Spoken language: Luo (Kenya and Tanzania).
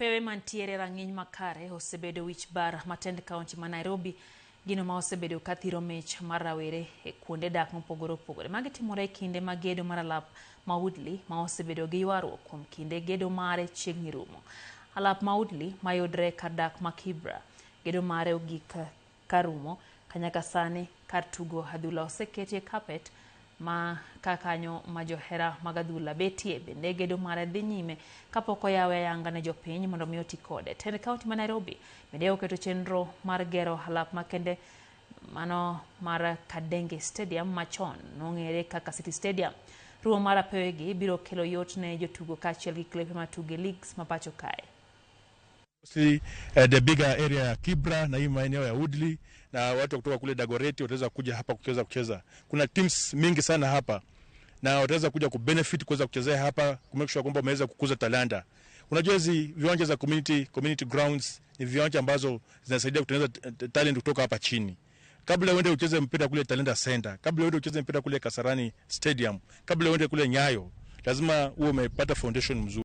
Pewe mantiere rang'iny makare osebedo wich bar matend kaunti ma Nairobi, gino ma osebedo ka thiro mich mar rawere e kuonde dak mopogore opogore. Magi timore e kinde ma gedo mar alap ma Woodley ma osebedo gi ywaruok kuom kinde gedo mare chiegni rumo. Alap ma Woodley mayudre kar dak ma Kibra, gedo mare ogik karumo ka nyaka sani kar tugo adhula oseketie carpet ma ka kanyo ma johera mag adhula betie bende gedo mare dhi nyime kapok oyawe ayanga ne jopiny mondo mi oti kode. Tend kaunti ma Nairobi bende oketo chenro mar gero alap makende mano mar Kadenge Stadium machon nong'ere kaka City Stadium. Rumo mar apewegi biro kelo yot ne jotugo kaachiel gi klepe matugo e leagues ma pacho kae. Si, the bigger area ya Kibra na hii maeneo ya Woodley na watu kutoka kule Dagoretti wataweza kuja hapa kucheza kucheza. Kuna teams mingi sana hapa na wataweza kuja kubenefit kuweza kuchezea hapa, ku make sure kwamba wameweza kukuza talanta. Unajua hizi viwanja za community grounds ni viwanja ambazo zinasaidia kutengeneza talent kutoka hapa chini. Kabla uende ucheze mpira kule Talanta Center, kabla uende ucheze mpira kule Kasarani Stadium, kabla uende kule Nyayo, lazima uwe umepata foundation mzuri.